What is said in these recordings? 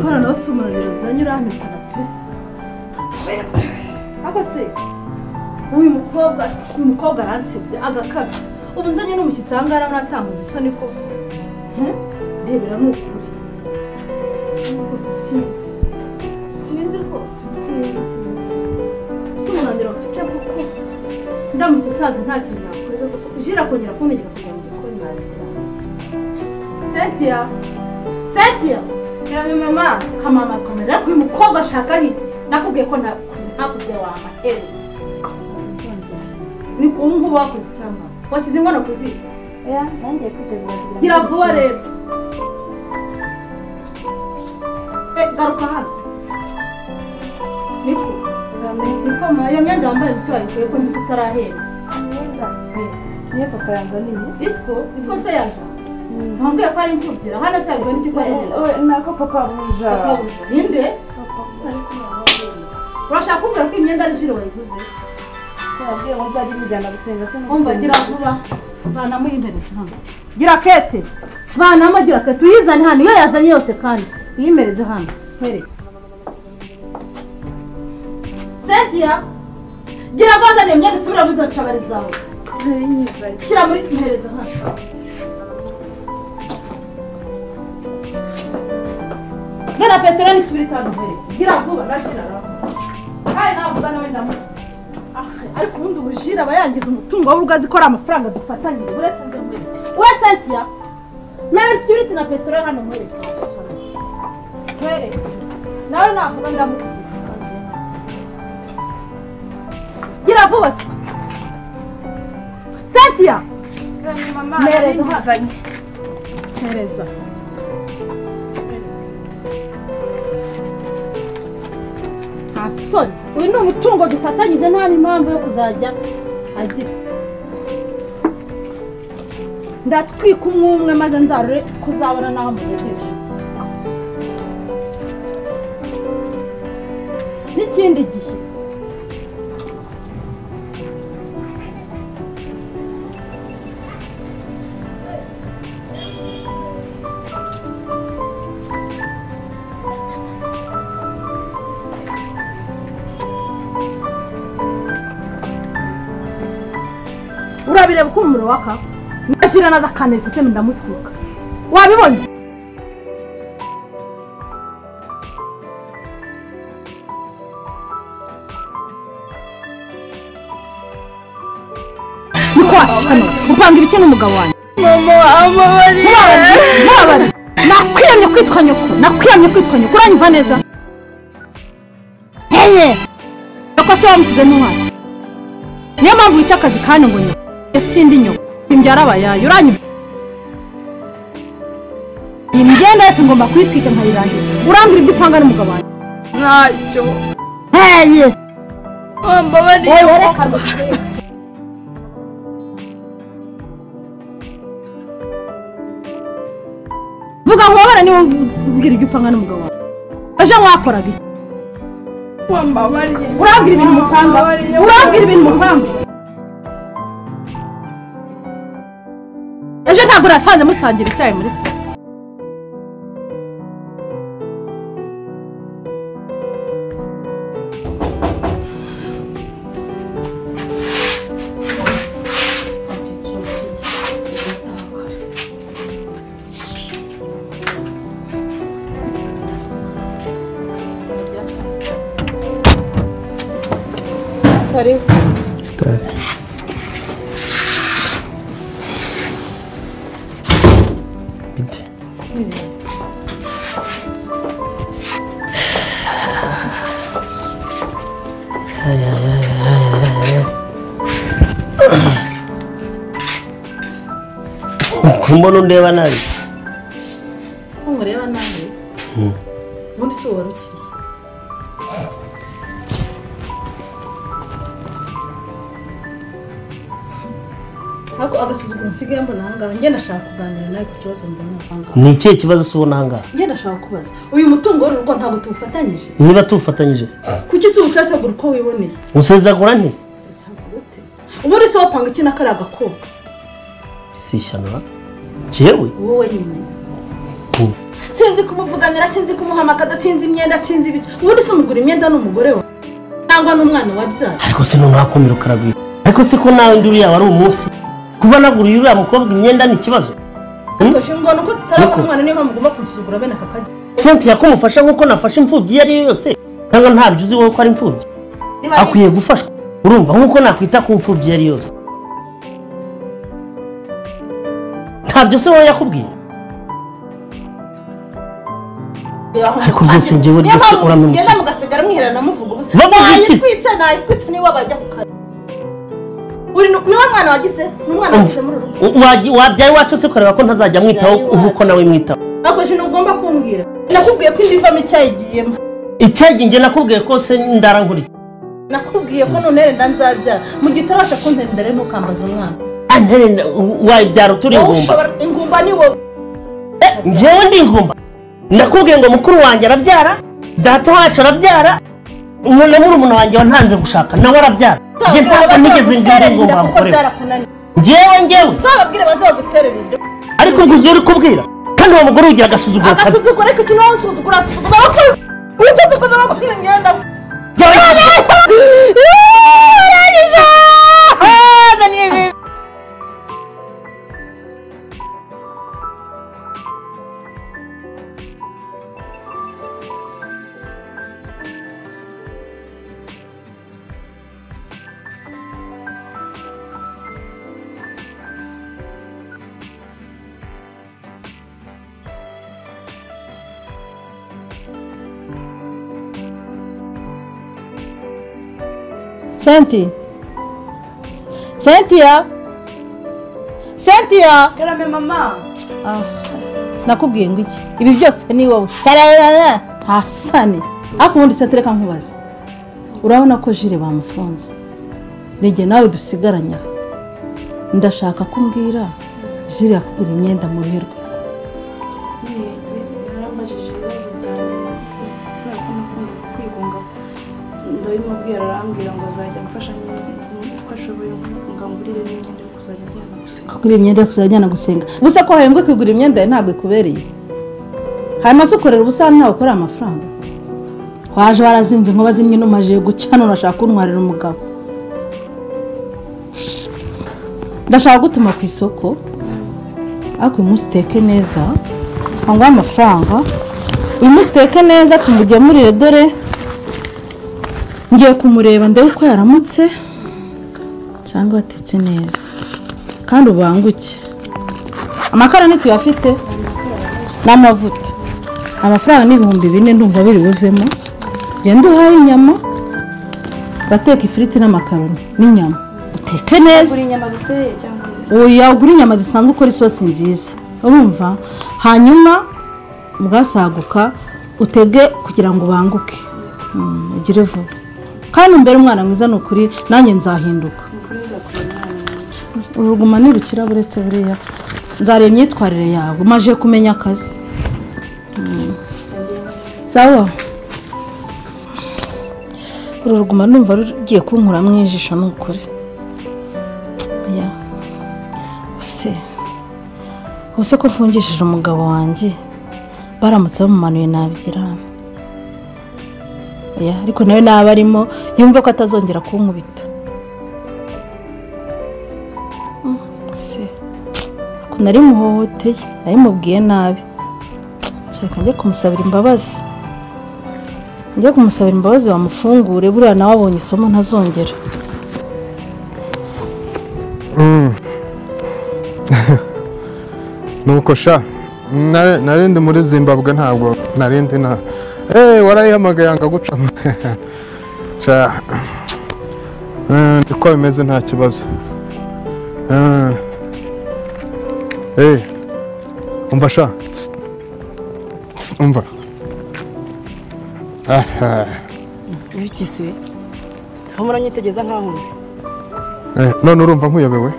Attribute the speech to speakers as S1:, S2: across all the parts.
S1: Hano nawe si umunaniro nzanye urampitana pe. Ariko se uyu mukobwa aransebye agakabye. Ubu nzanye n'umushyitsi aha ngaha aratanguza isoni ko. Ndebera ni ukuri. Rwose sinzi. Sinzi rwose sinzi. Si umunaniro mfite kuko ndamutse nsanze nta kintu nakoze kuko Jira kongera kuntegeka kujya mu gikoni nagira. Cynthia! Cynthia!
S2: Karame mama.
S1: Kamama twamera ko uyu mukobwa ashaka iki? Nakubwiye ko ntakubwiye wa mahero. Ni ku ngubu wakoze cyangwa washyize inkono ku ziko?
S2: Oya, nangiye kwitegura kugira ngo.
S1: Gira vuba rero. Garuka hano. Niko. Niko ma iyo myenda wambaye ibyo wayikuye ko nzi ko utarahemba.
S2: Imyenda? Niyo papa yanzaniye.
S1: Isiko? Isiko se yaje? Ntumbwiye ko ari imfubyi. Hano se yabwiwe n'iki ko ari imfubyi?
S2: Nako papa buja.
S1: Papa buja. Ninde? Urashaka kumbwira ko imyenda ari Jire wayiguze?
S2: Yabwiye ngo nzajye mujyana gusenga se.
S1: Umva gira vuba. Vanamo impereza hano. Gira kete. Vanamo gira kete. Uyizane hano. Iyo yazanye yose kandi. Uyimereze hano. Nkwereke. Cynthia! Gira vazane imyenda usubira muri izo nshabari zawe. Shyira muri impereza hano. Zana peteroli n'ikibiriti hano nkwereke. Gira vuba nashyira raho. Kandi navuga nawe ndamuha. Ariko ubundi ubujira aba yangiza umutungo w'urugo azi ko ari amafaranga dufatanyije uretse nze nkwereke. We Cynthia! Mpereza ikibiriti na peteroli hano nkwereke. Nkwereke. Nawe navuga ndamuha. Gira vuba se. Cynthia!
S2: Mama, mpereza.
S1: Mpereza. Soni, uyu ni umutungo dufatanyije nta n'impamvu yo kuzajya agira. Ndatwika umwe maze nzarure kuzabona naho mugejeje. N'ikindi gihe. Urabireba uko umuriro waka nashyira naza akaneza se ndamutwika wabibonye. Niko washano upanga ibiki n'umugabo wanjye.
S2: Mama amabari
S1: nakwiyamye kwitwa nyoko, nakwiyamye kwitwa nyoko. Uranyumva neza? Heye nyoko se wamusize n'umwana, niyo mpamvu wica akazi kandi ngo nyoko sindi nyoko imbyara abayayo. Uranyumva? Iyi myenda yose ngomba kuyitwika nkayirangiza. Urambwira ibyo upanga n'umugabo wanjye?
S2: Ntacyo.
S1: Heye
S2: mbabariye.
S1: Vuga nkubabara niba umbwira ibyo upanga n'umugabo wawe. Ejo mwakoraga iki? Urambwira ibintu mupanga? Urambwira ibintu mupanga? Ejo ntabwo urasanze musangira icyayi muri salo.
S3: Sitari. Bite. Kumbona undeba nabi.
S1: Kumureba nabi? Ubundi si wowe ukiri. Ariko agasuzuguro nsigaye mbona aha ngaha, njye ndashaka kuganira nawe ku kibazo mbona aha ngaha.
S3: Ni ikihe kibazo se ubona aha ngaha?
S1: Njye ndashaka kubaza, uyu mutungo w'urugo ntabwo tuwufatanyije?
S3: Niba tuwufatanyije?
S1: Kuki se uwusesagura uko wiboneye?
S3: Usesagura nte?
S1: Usesagura ute? Ubundi se wapanga iki na kariya gakobwa?
S3: Si ishyano ra? Njyewe?
S1: Wowe nyine. Sinzi kumuvuganira, sinzi kumuhamagara, sinzi imyenda, sinzi ibiki. Ubundi se umugura imyenda n'umugore we cyangwa n'umwana wabyara?
S3: Ariko se noneho akumiro karagwira. Ariko se ko nawe ndi uriya wari umunsi kuba naguriye uriya mukobwa imyenda ni ikibazo?
S1: Ngo nuko tutarabona umwana, niyo mpamvu ugomba kunsuzugura bene aka kanya.
S3: Cynthia ko mufasha nkuko nafashe imfubyi iyo ari yo yose, cyangwa ntabyo uzi wowe ko ari imfubyi? Akwiye gufashwa, urumva, nkuko nakwita ku mfubyi iyo ari yose. Ntabyo se wowe yakubwiye? Ariko rwose njyewe rwose uramenya.
S1: Ngenda mugasigara mwiherana muvuga ubusa. Nayitwitse nayitwitse niba bajya ku kazi. Uri niwe mwana wagize? N'umwana wagize muri rugo.
S3: Wabyaye wacu se kureba ko ntazajya mwitaho nkuko nawe mwitaho.
S1: Ako je ugomba kumbwira. Nakubwiye ko indivamo icyayigiyemo.
S3: Icyayi nge nakubwiye ko se ndarankuri.
S1: Nakubwiye ko nonere ndanzabyara. Mu gitarasha kuntera ndare ntukambaza umwana.
S3: Antere wabyara turi ingumba.
S1: Ingumba ni wowe.
S3: Njyewe ndi ingumba. Nakubwiye ngo mukuru wanjye arabyara, data wacu arabyara, na murumuna wanjye wantanze gushaka nawe arabyara. Njye ntabwo nigeze ngira ingumba mukorera. Njyewe
S1: uzababwire bazaguterera inda.
S3: Ariko ubwo uzi uri kubwira kandi uwo mugore ugira agasuzuguro kabi.
S1: Agasuzuguro ariko icyo nawe usuzugura asuzugura abakuru. Usuzugura abakuru imyenda. Urangije! Cynthia. Cynthia. Cynthia.
S2: Karame mama.
S1: Ah. Nakubwiye ngo iki? Ibi byose ni wowe. Hasani. Ariko ubundi se reka nkubaze. Urabona ko Jire bamufunze. Nige nawe dusigaranya. Ndashaka kumbwira Jire yakugura imyenda mu ruhe rwe.
S2: Yarambajije ibibazo byanjye nagize kubera ko nakunda kwigunga. Ndabimubwira arambwira ngo azajya amfasha nyine uko ashoboye ngo angurire n'imyenda yo kuzajya njyana gusenga.
S1: Kugura imyenda yo kuzajya njyana gusenga. Ubusa ko wahembwe kugura imyenda yawe ntabwo ikubereye. Hanyuma se ukorera ubusa ntawe ukorera amafaranga. Waje warazinze inkuba zimwe n'umaje guca none urashaka kuntwarira umugabo. Ndashaka gutuma ku isoko ariko uyu munsi uteke neza ngo amafaranga. Uyu munsi uteke neza tumugemurire dore ngiye kumureba ndebe uko yaramutse cyangwa atetse neza kandi ubanguke. Amakara ntituyafite n'amavuta. Amafaranga ni 4000 ndumva biri buvemo. Genda uhaye inyama bateka ifiriti n'amakaroni n'inyama uteke neza.
S2: Ugura inyama ziseye cyangwa
S1: oya ugura inyama zisanzwe ukora isosi nziza urumva, hanyuma mugasaguka utege kugira ngo ubanguke ugire vuba kandi umbere umwana mwiza ni ukuri nanjye nzahinduka. Uruguma nirukira buretse buriya nzareba imyitwarire yawe maje kumenya akazi. Sawa. Uru ruguma numva rugiye kunkura mu ijisho ni ukuri. Oya. Use ko mfungishije umugabo wanjye baramutse bamumanuye nabigira. Oya, ariko nawe naba arimo yumve ko atazongera kunkubita. Use ko nari muhohoteye, nari mubwiye nabi. Shaka njye kumusabira imbabazi. Njye kumusabira imbabazi bamufungure buriya nawe abonye isomo ntazongera.
S4: Nuko sha narindi muri Zimbabwe ntabwo narindi na warayihamagaye yanga guca. Sha ndiko bimeze nta kibazo. Umva sha. Umva. Aha.
S2: Ibiki se? Nkamura nyitegeza nkaho nzi.
S4: None urumva nkuyobewe?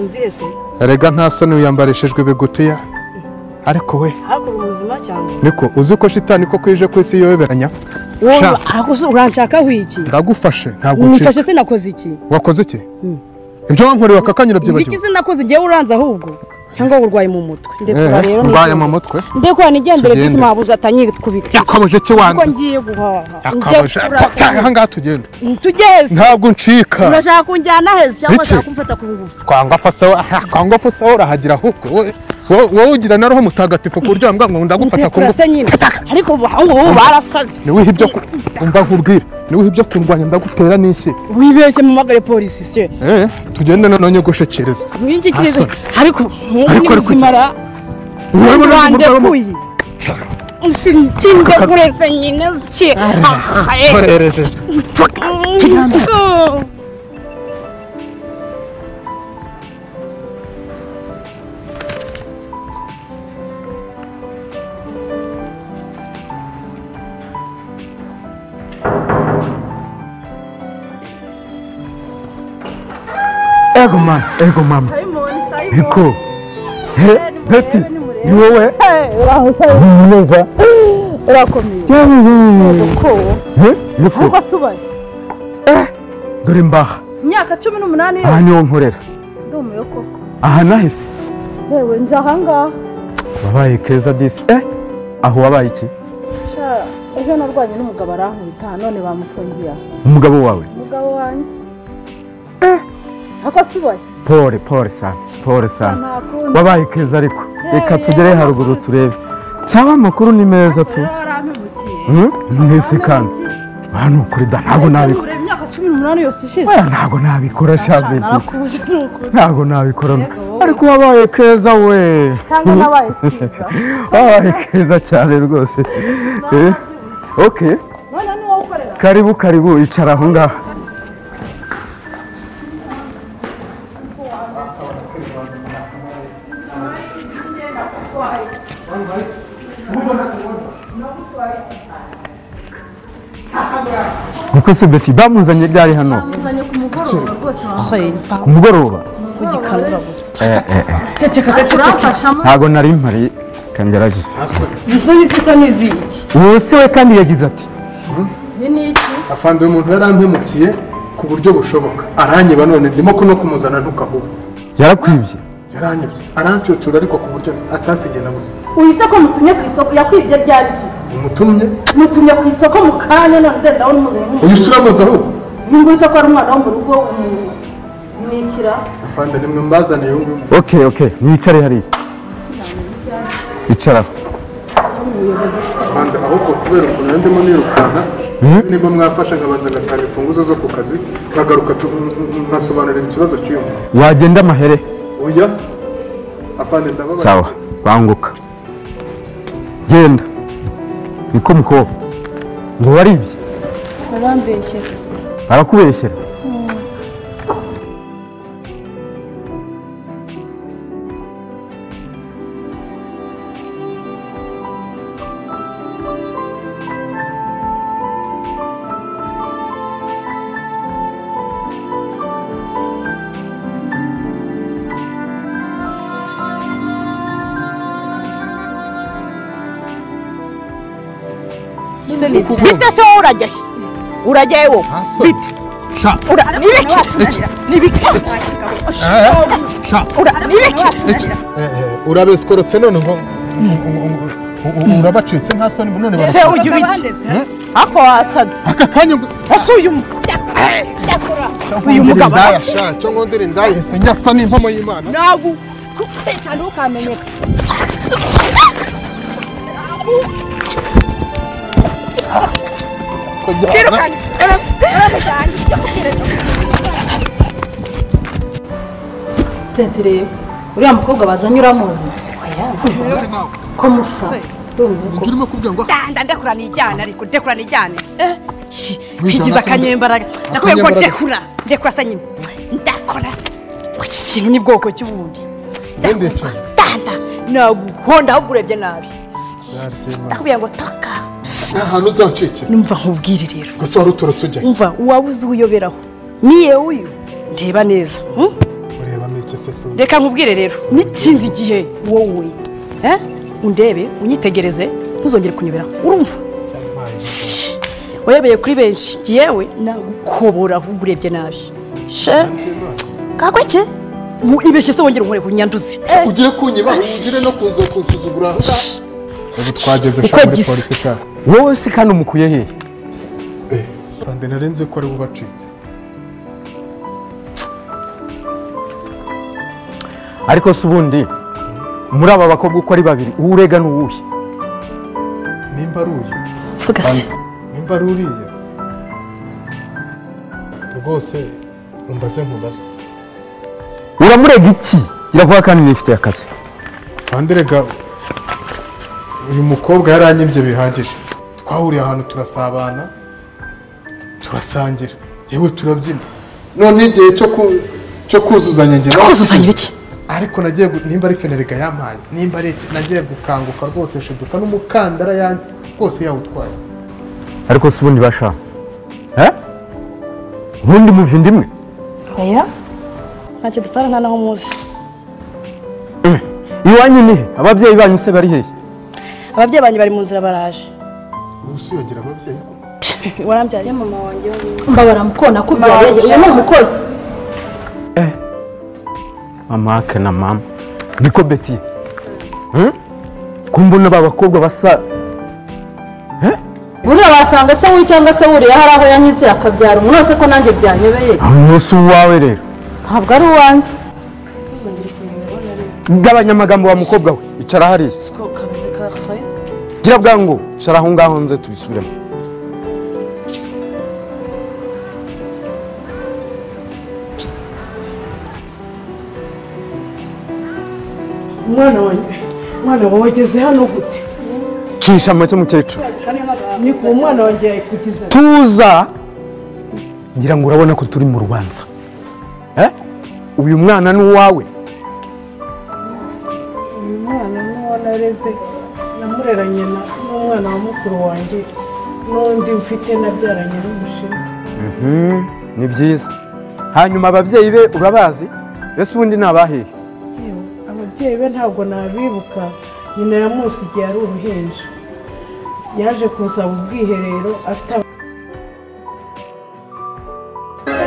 S2: Nziye se?
S4: Erega nta soni uyambarishijwe ibigutiya. Ariko we
S2: hakuru ubuzima cyane.
S4: Niko uzi ko shitani ko kwije kwisi yobeberanya.
S2: Wowe uranshaka iki?
S4: Ndagufashe ntabwo uci.
S2: Umfashe se nakoze iki?
S4: Wakoze iki? Ibyo wankoreye akakanyura byibagiwe.
S2: Ibiki se nakoze ngiye uranza ahubwo.
S5: Cyangwa urwaye mu mutwe. Ndekura rero
S4: ndwaye mu mutwe.
S5: Ndekura nigendere disi mabuze atanyikubita.
S4: Yakaboje cyo wanda.
S5: Ko ngiye guhaha.
S4: Yakaboje. Aha ngaha tugenda.
S5: Tugeze.
S4: Ntabwo ncika.
S5: Urashaka kunjyana heza cyangwa ushaka kumfata ku ngufu?
S4: Kwanga fasa, kwanga fasa urahagira ahubwo. Wowe ugira na roho mutagatifu ku buryo mbwa ngo ndagufata ku ngufu.
S5: Ariko ubu barasaze.
S4: Niwe ibyo umva nkubwira. Niwe ibyo kundwanya ndagutera n'inshyi.
S5: Wibeshye mu magare polisi se.
S4: Tugende none nyogoshekereza.
S5: Mwinjikirize ariko ni muzimara. Urwande kuyi. Sinkinze kurese nyine ki.
S4: Korereje.
S6: Ego mama, ego mama. Iko. He, Betty, ni wowe? Neza.
S1: Urakomeye.
S6: Cyane. He, niko.
S1: Ahubwo subaye.
S6: Dore mbaha.
S1: Imyaka 18
S6: yo. Aha niho nkorera.
S1: Ndumiwe koko.
S6: Aha nahise.
S1: Yewe nje aha ngaha.
S6: Wabaye keza disi. Aho wabaye iki?
S1: Sha, ejo narwanye n'umugabo arankubita none bamufungiye.
S6: Umugabo wawe?
S1: Umugabo wanjye. Ako subaye.
S6: Pole pole sana, pole sana. Wabaye keza ariko. Reka tugere haruguru turebe. Cyaba amakuru ni meza tu. Mwese kandi. Hano kuri da ntago nabikora.
S1: Imyaka 18 yose ishize.
S6: Oya ntago nabikora shabeti. Ntago nabikora. Ariko wabaye keza we.
S1: Cyangwa nabaye keza.
S6: Wabaye keza cyane rwose. Okay.
S1: None ni wowe ukorera.
S6: Karibu karibu icara aho ngaho. Kuko se Betty bamuzanye ryari hano?
S1: Bamuzanye ku mugoroba rwose.
S6: Ku mugoroba?
S5: Kugikanura gusa. Ceceka ceceka.
S6: Ntago nari mpari kangerageza.
S5: Inzu y'isiso niziki.
S6: Uwo se we kandi yagize ati.
S1: Ni niki?
S4: Afande umuntu yarampemukiye ku buryo bushoboka. Aranyiba none ndimo kuno kumuzana ntukahuba.
S6: Yarakwibye.
S4: Yaranyibye. Arancucura ariko ku buryo atasigena gusa.
S1: Uyu se ko mutumye ku isoko yakwibye ryari se?
S4: Umutumye?
S1: Mutumye ku isoko mu kanya none ndenda ndabona umuzanye nk'umuntu.
S4: Uyu suramuza ahubwo?
S1: Uyu nguyu se ko ari umwana wo mu rugo umwikira.
S4: Afande nimwe mbazaniye uyu nguyu.
S6: Okay okay, mwicare hariya. Icara.
S4: Afande ahubwo kubera ukuntu ndimo nirukanka niba mwafasha nkabanza ngatanga imfunguzo zo ku kazi nkagaruka nkasobanurira ikibazo cy'uyu muntu.
S6: Wagenda amahere?
S4: Oya. Afande ndababaye.
S6: Sawa, banguka. Genda. Niko mukobwa ngo waribye?
S2: Barambeshyera.
S6: Barakubeshyera?
S5: Bite se wowe urajya he? Urajya he wowe? Bite? Nibiki?
S4: Urabeskorotse none ngo urabacitse nta soni none
S5: Se ujya ubiki? Ako wasaze.
S4: Aka kanya
S5: ese uyu uyu mugabo
S4: ndayasha cyo ngo ndire ndayese nyasa n'impamo y'Imana.
S5: Nagu cyane ukamenyeka.
S1: Sentire uriya mukobwa bazanye uramuzi ko musa
S4: urimo kuvuga ngo
S5: ndanda ndekura nijyane ariko ndekura nijyane kwigiza akanyembaraga nakubwiye ngo ndekura ndekura sa nyine ndakora iki kintu ni bwoko cy'ubundi ndanda naguhonda ahubwo urebye nabi ndakubwiye ngo toka
S4: ahantu uzacikira
S5: numva nkubwire rero
S4: gusa wari uturutse ujya
S5: umva uwabuze uyoberaho niye uyu ndeba neza
S4: ureba meke se so
S5: reka nkubwire rero n'ikindi gihe wowe undebe unyitegereze ntuzongere kunyoberaho urumva wayobeye kuri benshi yewe nagukobora ahubwo urebye nabi she kakweke Ibeshye se wongera unkore kunyanduzi.
S4: Ugire kunyiba, ugire no kunzo kunsuzugura. Ubu twageze
S5: Uko
S4: sha muri
S5: gisa.
S4: polisi sha.
S6: Wowe se kandi umukuye hehe?
S4: Afande narenze ko ari bubacitse.
S6: Ariko se ubundi muri aba bakobwa uko ari babiri uwo urega ni uwuhe?
S4: Nimba ari uyu.
S5: Vuga se.
S4: Nimba ari uriya. Rwose umbaze nkubaze.
S6: Uramurega iki? Iravuga kandi nifite akazi.
S4: Afande rega uyu mukobwa yaranyibye bihagije. Twahuriye ahantu turasabana, turasangira, yewe turabyina. None igihe cyo kuzuzanya njye nawe.
S5: Kuzuzanya iki?
S4: Ariko nagiye nimba ari fenerega yampaye, nimba ari nagiye gukanguka rwose shiduka n'umukandara yanjye rwose yawutwaye.
S6: Ariko se ubundi basha? Ubundi muva indimwe?
S2: Oya. Ntacyo dupfana nta naho muzi.
S6: Iwanyu ni he? Ababyeyi banyu se bari hehe?
S2: Ababyeyi banyu bari mu nzira baraje.
S4: Ubu se uyagira ababyeyi ko?
S2: Warambyariye mama wanjye wenyine.
S1: Mbabara mukona kubyaye uyu ni umukozi.
S6: Mama ke na mama. Niko Betty. Kumbona ba bakobwa basa.
S1: Buriya basanga se we cyangwa se uriya hari aho yanyuze akabyara umuntu wese ko nanjye byanyobeye.
S6: Umunsi wawe rero.
S1: Ntabwo ari uwanjye.
S2: Uzongere kunyobora rero.
S6: Gabanya amagambo wa mukobwa we. Icara hariya.
S2: Ko kabizi kahaye.
S6: Gira bwangu, icara aho ngaho nze tubisubiremo.
S7: Mwana wanjye, mwana wawe ageze hano gute?
S6: Cisha make mukecuru.
S7: Ni ku mwana wanjye yayikugize.
S6: Tuza. Ngira ngo urabona ko turi mu rubanza. Uyu mwana ni uwawe.
S7: Uyu mwana ni uwo nareze, namureranye n'umwana wa mukuru wanjye n'undi mfite nabyaranye n'umushinwa.
S6: Ni byiza. Hanyuma ababyeyi be urabazi? Ese ubundi ni abahehe?
S7: Ababyeyi be ntabwo nabibuka, nyina yamusigiye ari uruhinja. Yaje kunsaba ubwiherero afite.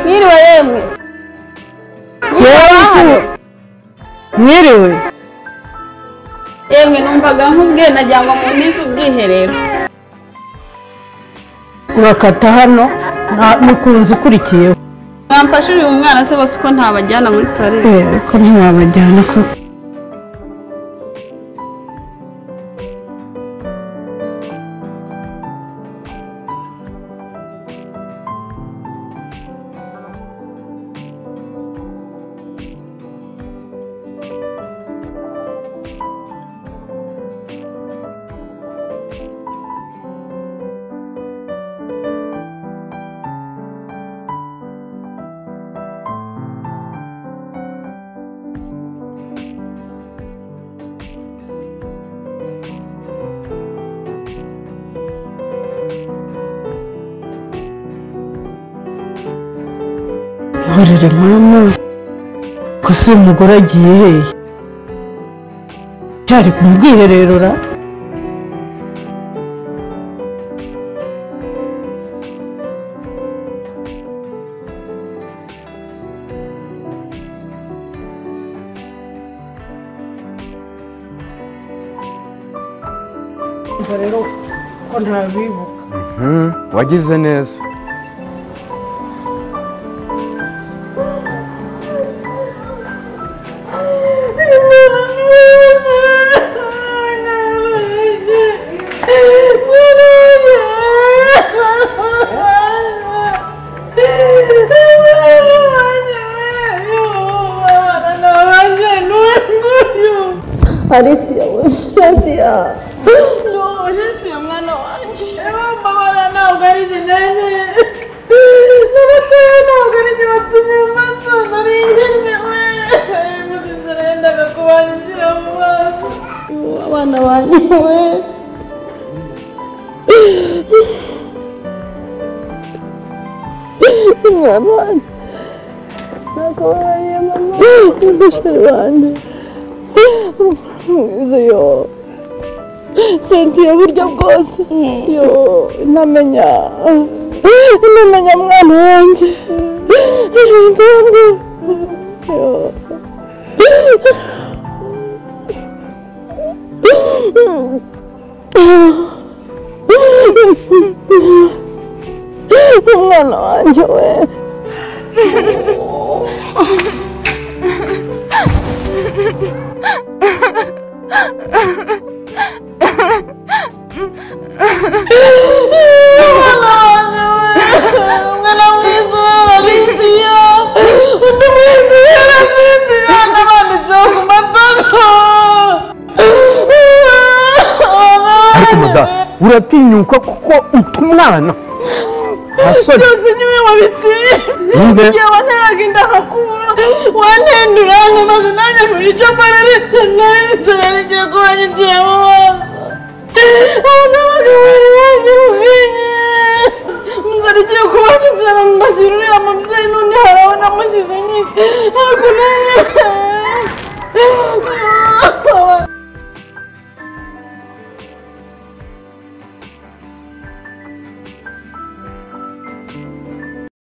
S8: Mwiriwe yemwe. Mwiriwe. Yemwe numvaga nkubwiye nagira ngo muntize ubwiherero.
S7: Urakata hano mukunzi ukurikiyeho.
S8: Mwamfashije uyu mwana se bose ko ntabajyana muri toilette.
S7: Ko ntiwabajyana ko. Horere mama, ko se umugore agiye hehe? Cyari ku bwiherero ra? Umva rero ko ntabibuka.
S6: Wagize neza.
S1: Alicia, Cynthia. No, Alicia, mwana wanjye. Mbabara ntabwo ari njye nanjye. N'abatoya ntabwo ari njye batumye mbasoza ari njye we. Mbuze inzara yendaga kubangira mu maso. Abana banjye we. Mwana wanjye. Nakubabariye mama. Umusheri wanjye. Mwiza yo. Cynthia buryo bwose. Yo, ntamenya. Ntamenya mwana wanjye. Yo.
S2: Umwana wanjye we. Umwana wanjye we. Umwana mwiza ubera Alicia. Undi mwiza ubera Cynthia. Nabanditseho ku matako.
S6: Ariko madamu uratinyuka kuko utumwana.
S2: Byose niwe wabiteye. Igihe wanteraga inda nkakura wantendura maze nanjye mbura icyo mbona ariko nawe inzara rigiye kubanyinjira mu bana. Abo n'abagabo bari bagira ubwenge. Inzara igiye kubanyinjira mbashyira uriya mubyeyi n'undi hari aho namushyize nyine ariko nawe.